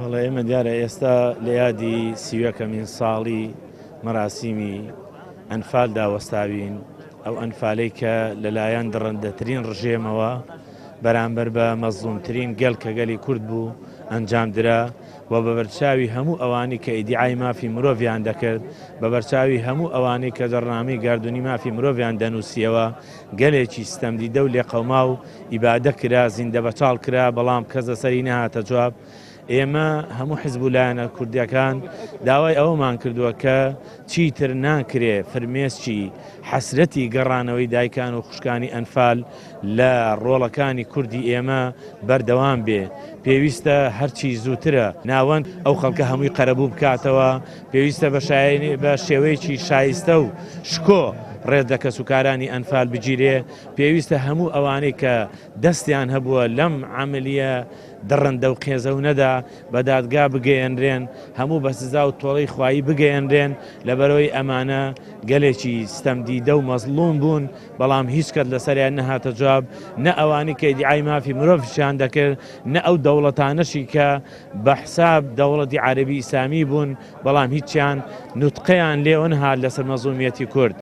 بەڵێ ئێمە دیارە ئێستا لە یادی سیوەکەمین ساڵی مەراسیمی ئەنفالدا وەستاوین، ئەو ئەنفالەی کە لەلایەن دڕندەترین ڕژێمەوە بەرامبەر بە مەزڵومترین گەل کە گەلی کورد بوو ئەنجام درا و بە بەرچاوی هەموو ئەوانی کە ئیدیعای مافی مرۆڤیان دەکرد، بە بەرچاوی هەموو ئەوانەی کە جەڕنامەی گەردوونی مافی مرۆڤیان دەنووسیەوە، گەلێکی ستەمدیدە و لێقەوماو ئیبادە کرا، زیندەبەچاڵ کرا، بەڵام کەس لەسەری نەهاتە جواب. ئێمە هەموو حزب و لایەنە کوردیەکان داوای ئەوەمان کردووە کە چیتر ناکرێ فرمێسکی حەسرەتی گەڕانەوەی دایکان و خوشکانی ئەنفال لە ڕۆڵەکانی کوردی ئێمە بەردەوام بێ. پێویستە هەرچی زووترە ناوەند ئەو خەڵکە هەمووی قەرەبوو بکاتەوە. پێویستە بە شێوەیەکی شایستە و شکۆ ڕێز لە کەسوکارانی ئەنفال بگیرێ. پێویستە هەموو ئەوانەی کە دەستیان هەبووە لەم عەملیە دڕندە و قێزەونەدا بە دادگا بگەیەنرێن، هەموو بە سزا و تۆڵەی خوایی بگەیەنرێن، لەبەرئەوەی ئەمانە گەلێکی ستەمدیدە و مەزڵوم بوون، بەڵام هیچ کەس لەسەریان نەهاتە جواب، نە ئەوانەی کە ئیدیعای مافی مرۆڤیشیان دەکرد، نە ئەو دەوڵەتانەشی کە بە حساب دەوڵەتی عەرەبی ئیسلامی بوون، بەڵام هیچیان نوتقەیان لێوە نەهات لەسەر مەزڵومیەتی کورد.